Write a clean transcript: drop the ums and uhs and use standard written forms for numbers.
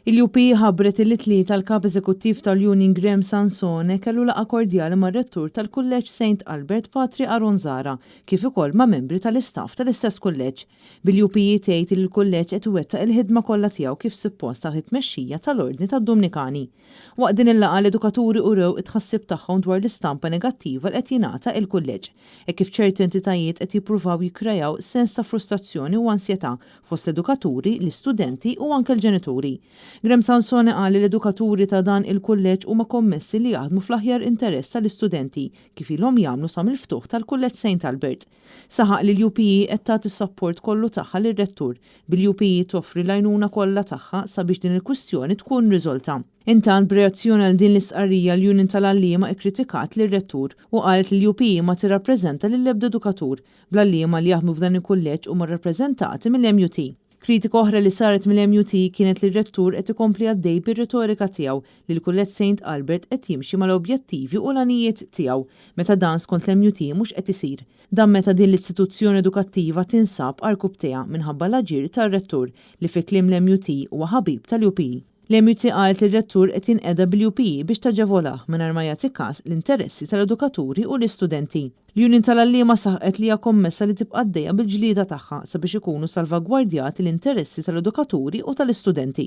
Il-UPE ħabbret illi t-Tlieta l-Kap Eżekuttiv tal-Union Graham Sansone kellu laqgħa kordjali mar-Rettur tal-Kulleġġ Saint Albert Patri Aaron Zahra kif ukoll ma' membri tal-istaff tal-istess kulleġġ. Bil-UPE tgħid illi l-kulleġġ qed iwettaq il-ħidma kollha tiegħu kif suppost taħt it-tmexxija tal-Ordni tad-Dumnikani. Waqt din il-laqgħa l-edukaturi urew it-tħassib tagħhom dwar l-istampa negattiva li qed jingħata il-kulleġġ hekk kif ċerti entitajiet qed jippruvaw jikkrejaw sens ta' frustrazzjoni u ansjetà fost l-edukaturi, l-istudenti u anke l-ġenituri. Graham Sansone qal li l-edukaturi ta' dan il-kulleġġ huma kommessi li jaħdmu fl-aħjar interess tal-istudenti kif ilhom jagħmlu sa mill-ftuħ tal-Kulleġġ Saint Albert. Saħaq li l-UPE qed tagħti s-sapport kollu tagħha lir-Rettur, bil-UPE toffri l-għajnuna kollha tagħha sabiex din il-kwistjoni tkun riżolta. Intant, b'reazzjoni għal din l-istqarrija l-Union tal-Għalliema kkritikat lir-Rettur u qalet li l-UPE ma tirrappreżenta lill-ebda edukatur, Bl-għalliema li jaħdmu f'dan il-kulleġġ huma rrappreżentati mill-MUT. Kritika oħra li saret mill-MUT kienet li r-Rettur qed ikompli għaddej bir-retorika tiegħu li l-Kulleġġ Saint Albert qed jimxi mal-objettivi u l-għanijiet tiegħu, meta dan skont l-MUT mhux qed isir. Dan meta din l-istituzzjoni edukattiva tinsab għarkupptejha minħabba l-aġir tar-Rettur li fi kliem l-MUT huwa ħabib tal-UPE. L-MUT qalet li r-Rettur qed jinqeda bil-UPE biex taġevolah mingħajr ma jagħti kas l-interessi tal-edukaturi u l-istudenti. L-Union tal-Għalliema saħqet li hija kommessa li tibqa' għaddejja bil-ġlieda tagħha sabiex ikunu salvagwardjati l-interessi tal-edukaturi u tal-istudenti.